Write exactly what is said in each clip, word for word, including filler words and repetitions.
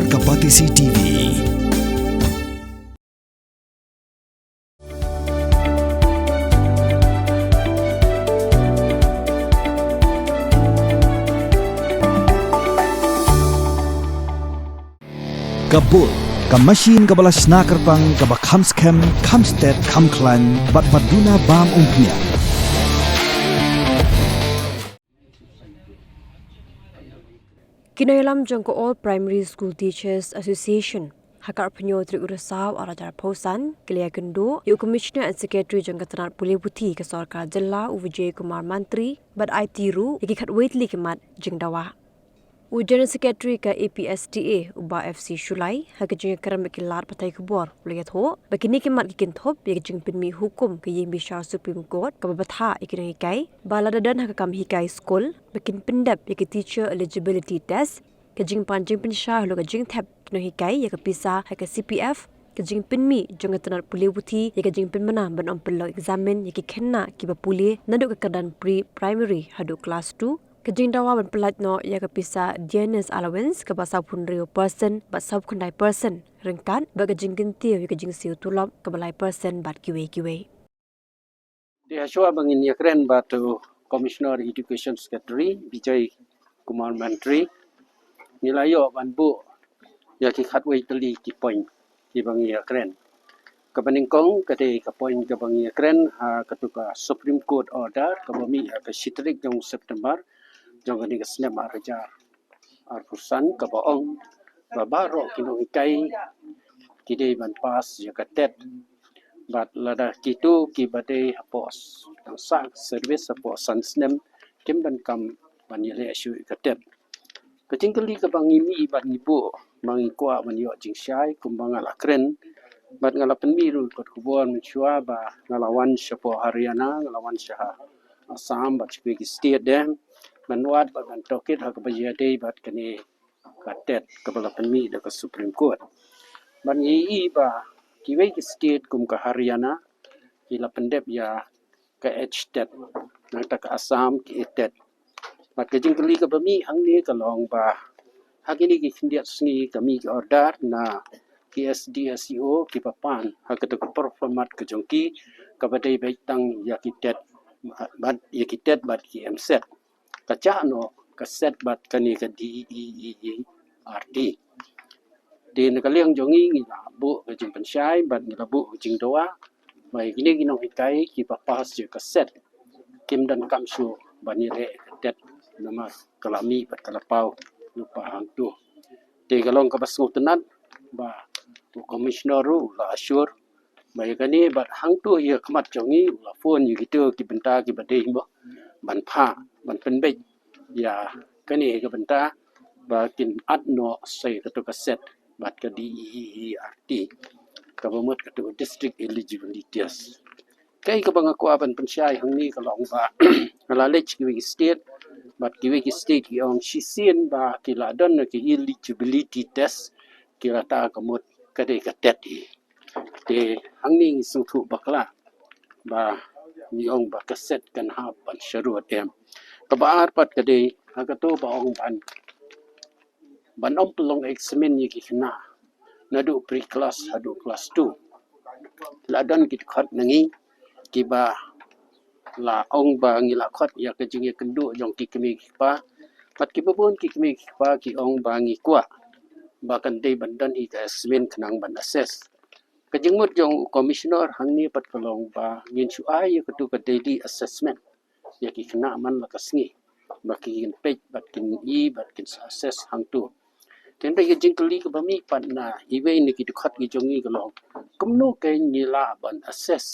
Ka Batesi T V. Ka Bull, ka machine kaba la shna kyrpang, kaba kham skhem, kham stet, kham khlaiñ, bad ba duna bam umphniang. Ki nongïalam jong ka All Primary School Teachers Association ha ka arphew hynñiew tarik u Risaw arhajar arphew san ki la ïakynduh ïa u Commissioner and Secretary jong ka tnat pule puthi ka sorkar jylla, u Vijay Kumar Mantri, bad aiti ruh ïa ki khatwei tylli ki mat jingdawa. U General Secretary ka A P S D A, u Bah F C Shullai, ha ka jingïakren bad ki lad pathai khubor, u la ïathuh ba kine ki mat ki kynthup ïa ka jingpynmih hukum ka ïing bishar Supreme Court kaba bthah ïa ki nonghikai ba lada don ha ka kam hikai skul ba kin pyndep ïa ka Teacher Eligibility Test, ka jingpan jingpynshai halor ka jingthep ki nonghikai ïa ka pisa ha ka C P F, ka jingpynmih jong ka tnat pule puthi ïa ka jingpynbna ban ym pynlong eksamin ïa ki khynnah kiba pule naduh ka kyrdan pre-primary haduh klas two, ka jingdawa ban pyllait noh ïa ka pisa dearness allowance kaba sawphew hynriew percent bad sawphew khyndai percent ryngkat bad ka jingkyntiew ïa ka jingsiew tulop kaba lai percent bad kiwei kiwei. Te hashwa ba ngin ïakren bad u Commissioner Education Secretary Vijay Kumar Mantri, ngi la ïoh ban buh ïa ki khatwei tylli ki point kiba ngi ïakren. Kaba nyngkong ka dei ka point kaba ngi ïakren ha katu ka Supreme Court order kaba mih ha ka shi tarik jong September jong kane ka snem arhajar arphew san, kaba ong ba baroh ki nonghikai ki dei ban pass ïa ka TET. Bad lada kito kiba dei hapoh tang sah service hapoh san snem kim donkam ban ïaleh shuh ïa ka TET. Ka jingkylli kaba ngi mih bad ngi buh, ba ngi kwah ban ïoh jingshai kumba nga la kren bad nga la pynmih ruh kot khubor mynshuwa ba nga la wan shapoh Haryana, nga la wan sha Assam bad sha ki state de ban wad bad ban tohkit ha kaba ïadei bad kane ka TET kaba la pynmih da ka Supreme Court. Bad ngi ïohi ba kiwei ki state kum ka Haryana ki la pyndep ïa ka H TET, nangta ka Assam ki E TET. Bad ka jingkylli kaba mih hangne ka long ba ha kine ki khyndiat sngi ka mih ki order na ki S D S E O kiba pan ha kata ka por format ka jong ki kaba dei beit tang ïa ki TET bad ïa ki TET bad ki MSET. Ka jah noh ka SET bad kane ka DEEERT. Te na ka liang jong ngi ngi la buh ka jingpynshai bad ngi la buh ka jingdawa ba ïa kine ki nonghikai kiba pass ïa ka SET kim donkam shuh ban ïaleh ka TET namar ka la mih bad ka la paw lypa hangto. Te ka long kaba sngewtynnat ba u Commissioner ruh u la assure ba ïa kane bad hangto ïa ka mat jong ngi u la phone ïa kito ki bynta kiba dei mo ban phah ban pynbeit ïa kane ka bynta ba kin add noh sa ïa kato ka SET bad ka DEEERT kaba mut kato ka District Eligibility Test. Kaei kaba nga kwah ban pynshai hangne ka long ba nga la leit sha kiwei ki state bad kiwei ki state ki ong shisien ba ki la don ka eligibility test, ki la ta ka mut ka dei ka TET hi. Te hangne ngi sngewthuh bakla ba ngi ong ba ka SET kan hap ban sharud em. Kaba ar pat ka dei ha kato ba ong ban ban ym pynlong examin ïa ki khynnah naduh pre class haduh class two. La don ki dkhot na ngi kiba la ong ba ngi la khot ïa ka jingïakynduh jong ki kmie ki kpa. Bad kiba bun ki kmie ki kpa ki ong ba ngi kwah ba kan dei ban don hi ka examin khnang ban assess. Ka jingmut jong u Commissioner hangne pat ka long ba ngin shu ai ïa katu ka daily assessment ïa ki khynnah man la ka sngi ba kin peit bad kin ïohi bad kin assess hangto. Te hynrei ka jingkylli kaba mih pat na iwei na ki dkhot ki jong ngi ka long kumno kein ngi lah ban assess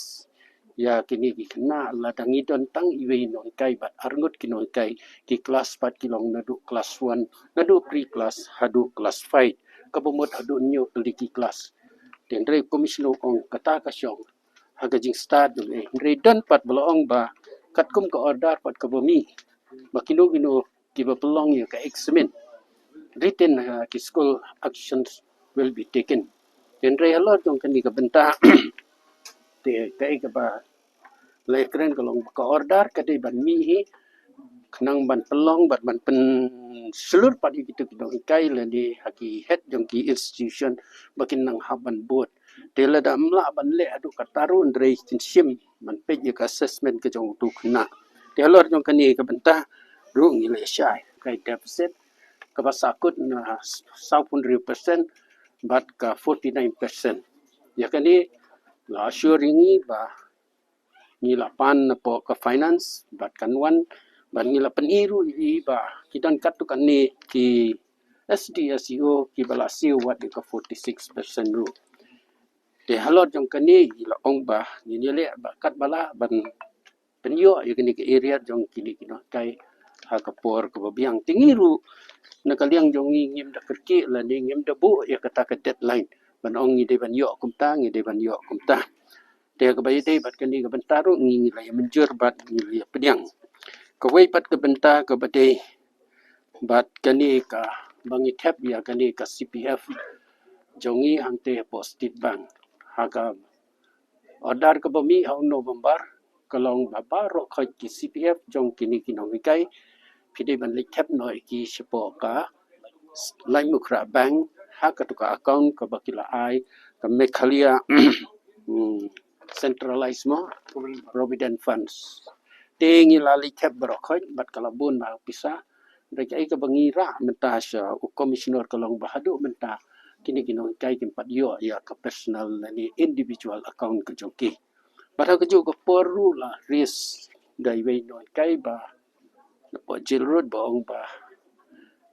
ïa kine ki khynnah lada ngi don tang iwei nonghikai bad arngut ki nonghikai, ki class pat ki long naduh class one, naduh pre class haduh class five, kaba mut haduh hynñiew tylli ki class. Te hynrei u Commissioner u ong kata ka shong ha ka jingstad jong u, hynrei don pat ba la ong ba katkum ka order pat kaba mih ba kino kino kiba pynlong ïa ka examin written ha ki school, actions will be taken. Hynrei halor jong kane ka bynta te kaei kaba la ïakren ka long ba ka order ka dei ban mih hi khnang ban pynlong bad ban pynshlur pat ïa kito ki nonghikai lane ha ki head jong ki institution ba kin nang hap ban bud. Te lada ym lah ban leh haduh katta ruh hynrei kin shim ban peit ïa ka assessment ka jong uto u khynnah. Te halor jong kane ka bynta ruh ngi la ïa shai ka deficit kaba sahkut na sawphew hynriew percent bad ka forty nine percent. Ïa kane la assure ïa ngi ba ngi la pan napoh ka finance bad kan wan bad ngi la pyni ruh ïa i ba ki don katto katne ki S D S E O kiba la siew wat ïa ka forty six percent ruh. Te halor jong kane ngi la ong ba ngin ïaleh ba katba lah ban pynïoh ïa kane ka area jong kine ki nonghikai ha ka por kaba biang. Te ngi ruh na ka liang jong ngi ngim da kyrkieh lane ngim da buh ïa kata ka deadline ban ong ngi dei ban ïoh kumta, ngi dei ban ïoh kumta. Te kaba ïadei bad kane ka bynta ruh ngi, ngi la ïa mynjur bad ngi la ïa pdiang. Kawei pat ka bynta kaba dei bad kane kaba ngi thep ïa kane ka C P F jong ngi hangtei hapoh State Bank. Ha ka order kaba mih ha u November ka long ba baroh khoit ki C P F jong kine ki nonghikai phi dei ban leit thep noh ïa ki shapoh ka Laitumkhrah Bank ha katu ka account kaba ki la ai ka Meghalaya, hmm, Centralized mo, Provident Funds. Te ngi la leit thep baroh khoit bad ka la bun bha ka pisa. Hynrei kaei kaba ngi rah mynta sha u Commissioner ka long ba haduh mynta kine ki nonghikai kim pat ïoh ïa ka personal lane individual account ka jong ki. Bad ha kajuh ka por ruh la raise da iwei i nonghikai ba napoh Jail Road ba ong ba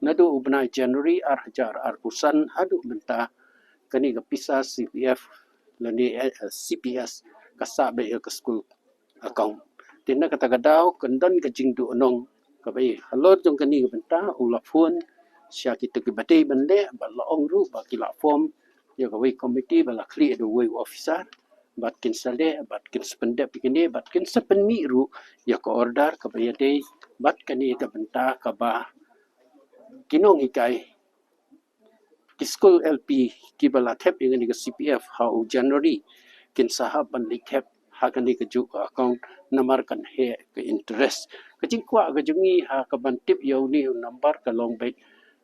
naduh u bnai January ar hajar arphew san haduh mynta kane ka pisa C P F lane, eh, C P S ka sah beit ïa ka school account. Te na kata ka daw kan don ka jingduh nong kaba ïa halor jong kane ka bynta u la phone sha kito kiba dei ban leh bad la ong ruh ba ki la form ïa kawei committee ba la khlieh da uwei u officer bad kin sa leh bad kin sa pyndep ïa kine bad kin sa pynmih ruh ïa ka order kaba ïadei bad kane ka bynta kaba ki nonghikai ki skul L P kiba la thep ïa kane ka C P F ha u January kin sa hap ban leit thep ha kane kajuh ka account namar kan heh ka interest. Ka jingkwah ka jong ngi ha kaban tip ïa une u number ka long beit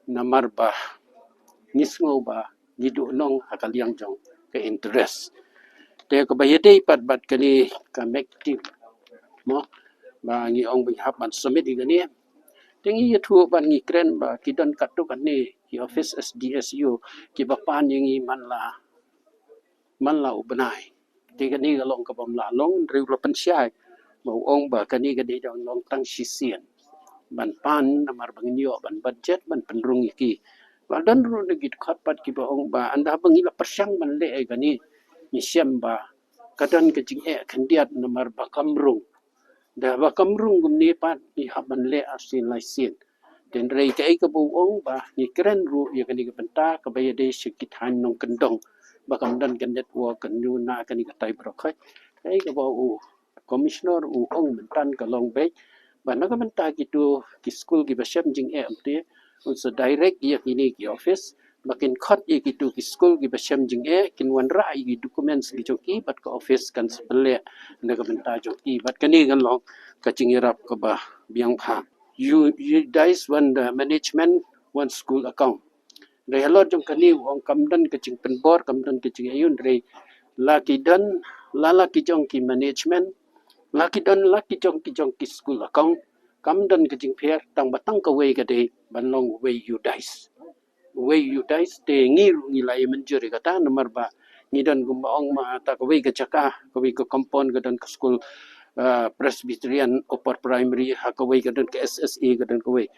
namar ba ngi sngew ba ngi duh nong ha ka liang jong ka interest. Te kaba ïadei pat bad kane ka MEG team mo ba ngi ong ba ngi hap ban submit ïa kane. Te ngi ïathuh bad ngi kren ba ki don katto katne ki office S D S E O kiba pan ïa ngi man la, man la u bnai. Te kane ka long kaba ym lah long, hynrei u la pynshai ba u ong ba kane ka dei ban long tang shisien ban pan namar ba ngin ïoh ban budget ban pynrung ïa ki. Ba don ruh na ki dkhot pat kiba ong ba ynda ba ngi la pyrshang ban leh ïa kane ngi shem ba ka don ka jingeh khyndiat namar ba kam rung. Da ba kam rung kumne pat ngi hap ban leh arsien laisien. Te hynrei kaei kaba u ong ba ngi kren ruh ïa kane ka bynta kaba ïadei sha ki thaiñ nongkyndong ba kam don ka network ka nuna kane katai baroh khoit. Kaei kaba u Commissioner u ong mynta ka long beit ba na ka bynta kito ki skul kiba shem jingeh, te un sa direct ïa kine ki office ba kin khot ïa kito ki skul kiba shem jingeh, kin wanrah ïa ki documents ki jong ki bad ka office kan sa pynleh na ka bynta jong ki. Bad kane kan long ka jingïarap kaba biang bha. You, you guys want the management, one school account. Dei halor jong kane u ong kam don ka jingpynbor, kam don ka jingaiu, hynrei la ki don, la la ki jong ki management, la ki don la ki jong ki jong ki school account, kam don ka jingpher, tang ba tang kawei ka dei ban long uwei u dais. Uwei u dais te ngi ruh ngi la ïa mynjur ïa kata namar ba ngi don kumba ong ma ta kawei ka jaka, kawei ka compound ka don ka skul, ah, Presbyterian Upper Primary, ha kawei ka don ka S S A, ka don kawei.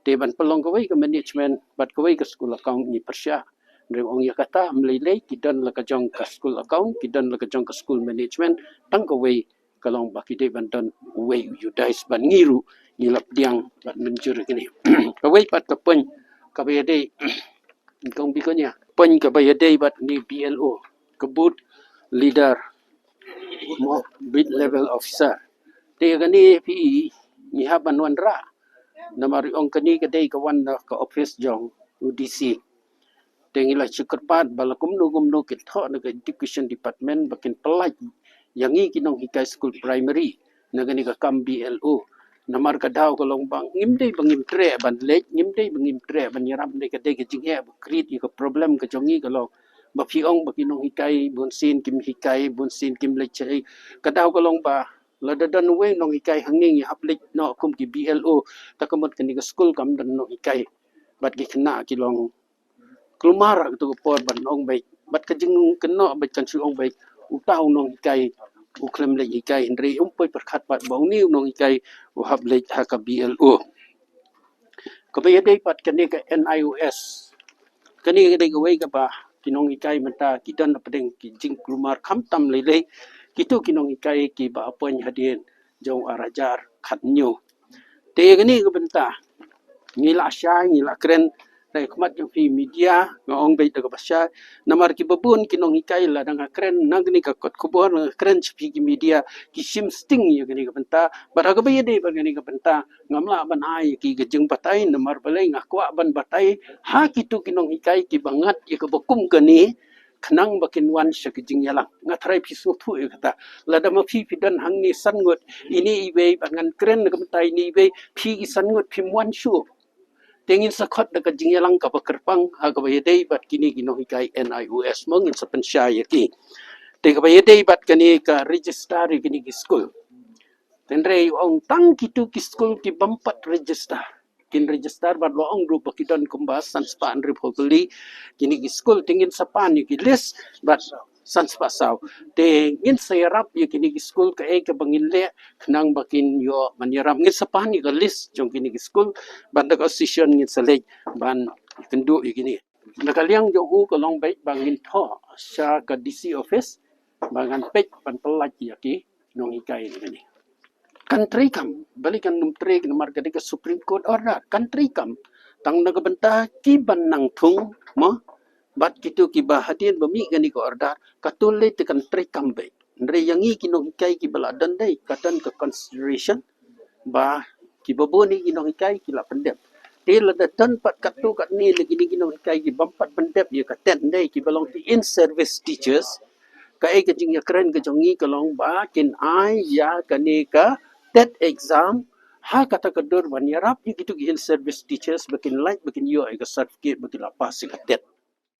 Te ban pynlong kawei ka management bad kawei ka school account ngi pyrshah. Hynrei ong ïa kata ym lei lei, ki don la ka jong ka school account, ki don la ka jong ka school management, tang kawei ka long ba ki dei ban don uwei u dais. Bad ngi ruh ngi la pdiang bad mynjur ïa kine. Kawei pat ka point kaba ïadei, kong bikon ïa point kaba ïadei bad ni B L O, ka booth leader mo, booth level officer. Te ïa kane phi ngi hap ban wanrah namar ong kane ka dei ka wan na ka office jong u D C. Te ngi la shu kyrpad ba la kumno kumno kin thoh na ka education department ba kin pynlait ïa ngi ki nonghikai skul primary na kane ka kam B L O. Namar ka daw ka long ba ngim dei ba ngim treh ban leit, ngim dei ba ngim treh ban ïarap, dei ka dei ka jingeh ba create ïa ka problem ka jong ngi ka long ba phi ong ba ki nonghikai bun sien kim hikai, bun sien kim leit shaei. Ka daw ka long ba lada don uwei u nonghikai ha ngi ngi hap leit noh kum ki B L O, ta ka mut kane ka skul kam don nonghikai. Bad ki khynnah ki long kulmar ha kato ka por ban ong beit, bad ka jingkynnoh beit kan shu ong beit, uta u nonghikai u khlem leit hikai, hynrei um poi pyrkhat pat ba une u nonghikai u hap leit ha ka B L O. Kaba ïadei bad kane ka N I O S, kane ka dei kawei kaba ki nonghikai mynta ki don hapdeng ki jingkulmar khamtam lei lei, kito ki nonghikai kiba appoint hadien jong ar hajar khathynñiew. Te ïa kane ka bynta ngi la shai, ngi la kren na ka khmat jong phi media, nga ong beit da kaba shai. Namar kiba bun ki nonghikai lada nga kren na kane ka kot khubor, nga kren sha phi ki media, ki shim sting ïa kane ka bynta. Bad ha kaba ïadei bad kane ka bynta ngam lah ban ai ïa ki ka jingbatai, namar balei nga kwah ban batai ha kito ki nonghikai kiba ngat ïa kaba kum kane, khnang ba kin wan sha ka jingïalang. Nga tharai phi sngewthuh ïa kata. Lada ma phi phi don hangne san ngut, ine iwei, ba ngan kren na ka bynta ine iwei, phi ki san ngut phim wan shuh. Te ngin sa khot da ka jingïalang kaba kyrpang ha kaba ïadei bad kine ki nonghikai N I O S, mo, ngin sa pynshai ïa ki. Te kaba ïadei bad kane ka register ïa kine ki skul, hynrei ong tang kito ki skul ki bym pat register kin register, bad la ong ruh ba ki don kumba san spah hynriewphew tylli kine ki skul. Te ngin sa pan ïa ki list bad san spah saw. Te ngin sa ïarap ïa kine ki skul kaei kaba ngin leh khnang ba kin ïoh ban ïarap. Ngin sa pan ïa ka list jong kine ki skul, bad da ka association ngin sa leit ban kynduh ïa kine. Na ka liang jong u ka long beit ba ngin thoh sha ka D C office ba ngan peit ban pyllait ïa ki nonghikai ïa kine. Kan treikam, balei kan ym trei? Namar ka dei ka Supreme Court order. Kan treikam tang na ka bynta kiba nang thung, mo, bad kito kiba hadien ba mih kane ka order, katto lei te kan treikam beit. Hynrei ïa ngi ki nonghikai kiba la don dei, ka don ka consideration ba kiba bun ki nonghikai ki la pyndep. Te lada don pat katto katne na kine ki nonghikai ki bym pat pyndep ïa ka TET dei, kiba long ki in service teachers, kaei ka jingïakren ka jong ngi ka long ba kin ai ïa kane ka TET exam ha kata ka dur ban ïarap ïa kito ki in service teachers ba kin lait ba kin ïoh ïa ka certificate ba ki la pass ïa ka TET.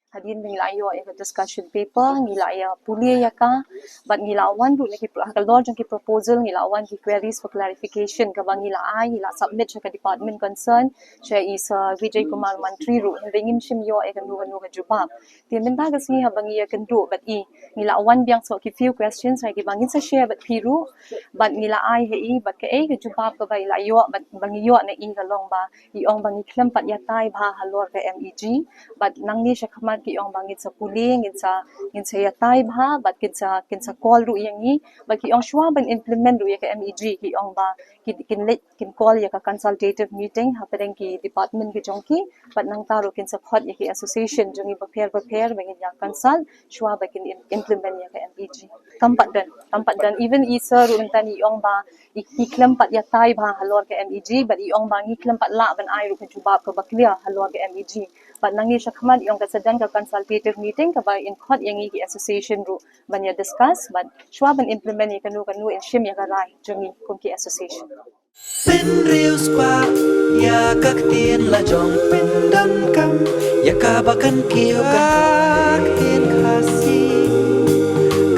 Hadien ba ngi la ïoh ïa ka discussion paper, ngi la ïa pule ïa ka, bad ngi la wan ruh na ki pro-, ha ka lor jong ki proposal, ngi la wan ki queries for clarification kaba ngi la ai, ngi la submit sha ka department concern, sha i Sir Vijay Kumar Mantri ruh, hynrei ngim shym ïoh ïa kano kano ka jubab. Te mynta ka sngi haba ngi ïakynduh bad i, ngi la wan biang sa ki few questions ha kiba ngin sa share bad phi ruh, bad ngi la ai ha i bad kaei ka jubab kaba i la ïoh, bad ba ngi ïoh na i ka long ba i ong ba ngi khlem pat ïatai bha halor ka MEG, bad nangne shakhmat ki ong ba ngin sa pule, ngin sa, ngin sa ïatai bha, bad kin sa, kin sa call ruh ïa ngi, bad ki ong shuwa ban implement ruh ïa ka MEG, ki ong ba ki, kin leit, kin call ïa ka consultative meeting hapdeng ki department ki jong ki, bad nangta ruh kin sa khot ïa ki association jong ngi bapher bapher ba ngin ïa consult shuwa ba kin im-, implement ïa ka MEG. Kam pat don, kam pat don. Even i Sir ruh mynta i ong ba i, i khlem pat ïatai bha halor ka MEG, bad i ong ba ngi khlem pat lah ban ai ruh ka jubab kaba clear halor ka MEG. Bad nangne shakhmat i ong ka sa don ka consultative meeting kaba in khot ïa ngi ki association ruh ban ïa discuss, bad shuwa ban implement ïa kano kano in shim ïa ka rai jong ngi kum ki association. Pynriewspah ïa ka ktien la jong, pyndonkam ïa kaba kan kiew ka ktien Khasi,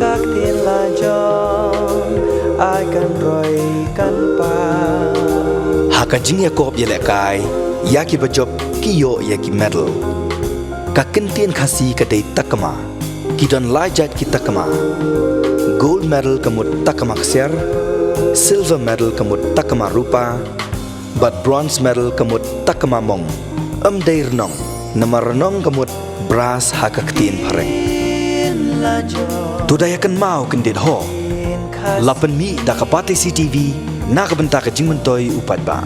ka ktien la jong, ai kan roi kan pang. Ha ka jingïakop ïalehkai ïa kiba jop ki ïoh ïa ki medal. Ka ktien Khasi ka dei takma. Ki don lai jait ki takma. Gold medal ka mut takma ksiar, silver medal ka mut takma rupa, bad bronze medal ka mut takma mong. Ym dei rnong, namar rnong ka mut brass ha ka ktien phareng. To da ïa kynmaw kyndit ho. La pynmih da ka Batesi TV na ka bynta ka jingmyntoi u paidbah.